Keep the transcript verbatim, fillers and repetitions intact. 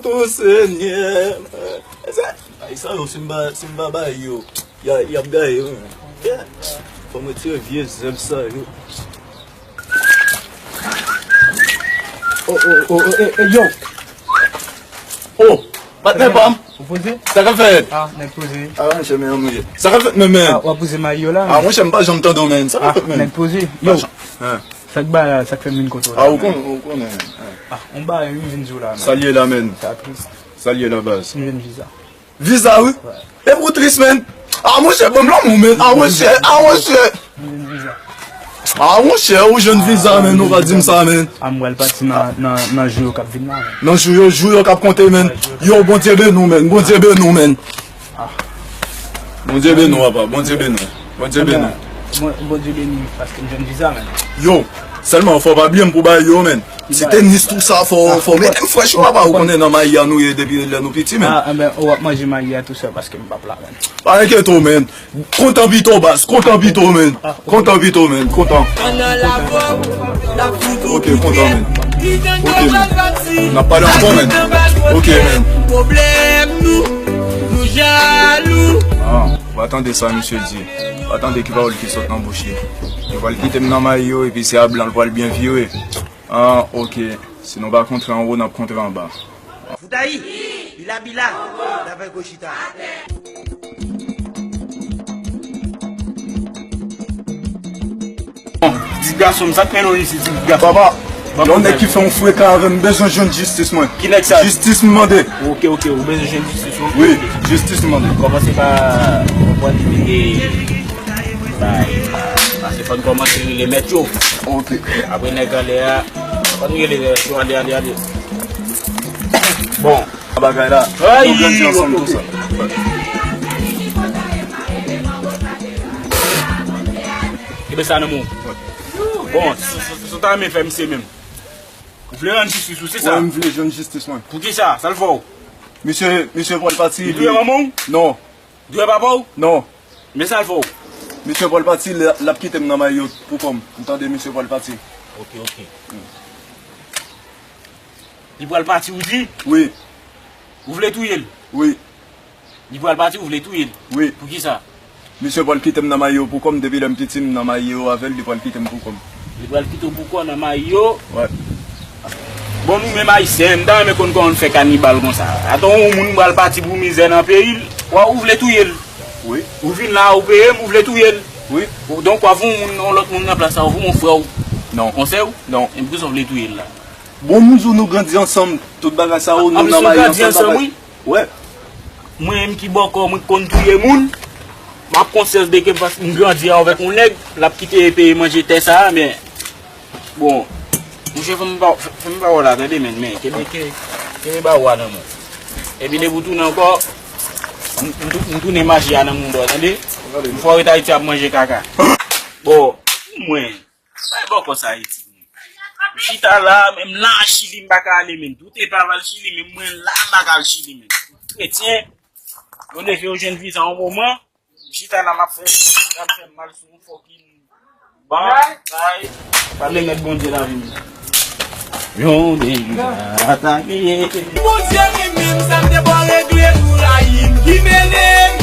Ton Senyè. Ay sa yo, si m pa, si m pa bay yo, y a, y ap gaye, wi. Yeah. Fò m retire vye zèb sa yo. Oh, oh, oh, oh, eh, eh, yo. Oh, patnè pa m. Ou poze? Sa k ap fèt? Ah, nèg poze. Ah, monchè, men anmwe. Sa k ap fèt, men, men? Ah, w ap poze mayi yo la, ah, men. Monchè, m pa janm tande w, men. Sa k ap fèt, men? Nèg poze. Yo. Hein. Sa k ba la, sa k fè m vin kote w la, ah, ou men. Konn, ou konnen. Ah, on bagay, wi, m vin di w la, men. Sa l ye la, men? Sa tris. Sa l ye la, baz? M vin viza. Viza, wi. Wè. Epi ou tris, men. Ah, monchè, ban m lanmou, men. Ah, monchè, ah, monchè. M vin viza. Ah, monchè, ou jwenn viza, men, ou pa di m sa, men. Ah, m pral pati nan, nan, nan jou yo k ap vin la, men. Nan jou yo, jou yo k ap konte, men. Yo, Bondye beni w, men. Bondye beni w, men. Ah. Bondye beni w, papa. Bondye beni w. Bondye beni w. Bon, Bondye beni, paske m jwenn viza, men. Yo, sèlman fò w pa bliye m pou bay yo, men. Se tenis tou sa, fò, fò w mete m frèch, papa, ou konnen nan mayi a nou ye depi lè nou piti, men. Ah, enben, ou ap manje mayi a tou sèl paske m p ap la, men. Pa enkyete w, men. Kontan pito, baz, kontan pito, men. Kontan pito, men, kontan. Ok, kontan, men. Ok, men. N ap pale ankò, men. Ok, men. Ah, w a tande sa misye di. W a tande ki pawòl ki sot nan bouch li. Yo pral kite m nan mayi yo, epi se a blan l pral byen vire. Ah, ok. Si nou pa kontre anwo, n ap kontre anba. Fout ayi! Bila bila! Dapre Gochita. Bon, ti gason, sa k mennen w isi, ti gason? Papa, yon nèg ki fè yon frekan avè m, bezwen jwenn jistis mwen. Ki nèg sa? Jistis m mande. Ok, ok, ou bezwen jwenn jistis ou? Wi, jistis m mande. Kòmanse pa, pa, pa, pase fò n kòmanse rele mèt yo. Ok. Apre nèg anlè a, fò n rele mèt yo, ale, ale, ale. Bon. Bagay la. Ay, nou grandi ansanm tou sa. Kenbe sa nan men w. Bon, si, si, si, si w ta renmen fè misye menm. Ou vle rann jistis ou, se sa? Wi, m vle jwenn jistis mwen. Poukisa? Sa l fè w? Misye, misye pral pati. Li touye manman w? Non. Li touye papa w? Non. Men sa l fè w? Misye pral pati, l, l ap kite m nan mayi yo pou kò m. M tande misye pral pati. Ok, ok. Li pral pati, ou di? Wi. Ou vle touye l? Wi. Li pral pati, ou vle touye l? Wi. Poukisa? Misye pral kite m nan mayi yo pou kò m, depi lè m piti, m nan mayi yo avè l, li pral kite m pou kò m. Li pral kite w pou kò w nan mayi yo? Wè. Bon, nou menm Ayisyen, m ta renmen konn kòman n fè kanibal konsa. Atò, yon moun pral pati pou mizè nan peyi l, w a, ou vle touye l. Wi. Ou vin la, ou peye m, ou vle touye l. Wi. Donk, w a voye yon moun, yon lòt moun nan plas la, ou voye yon frè w. Non. Yon sè w? Non. E poukisa w vle touye l la? Bon, m di w nou grandi ansanm, tout bagay sa yo, nou nan mayi ansanm, papa. Wi. Wè. Mwen menm ki bòkò, mwen k konn touye moun, m ap konsyans de ke paske m grandi avèk yon nèg, l ap kite peye manje tè sa a, men, bon, monchè, fè m pa, fè m pa wè w la, tande, men, men, kenbe, ke, kenbe bawo a nan men w. Epi depi w tounen ankò, m, m tou-, m tounen maji a nan men w, tande? M fè w ret Ayiti ap manje kaka. Bon, mwen, bay bòkò sa Ayiti, men. M chita la, menm la Chili, m pa ka ale, men. Tout epa m al Chili, menm mwen la, m pa ka al Chili, men. Kretyen, yo leve, yo jwenn viza yon moman, m chita la, m ap fè, m ap fè mal sou yon fucking bagay. Pa vle mèt Bondye lavi m. Yon de jou, atake. Bondye li menm, sa m te bò regle pou rayi m, ki mele m.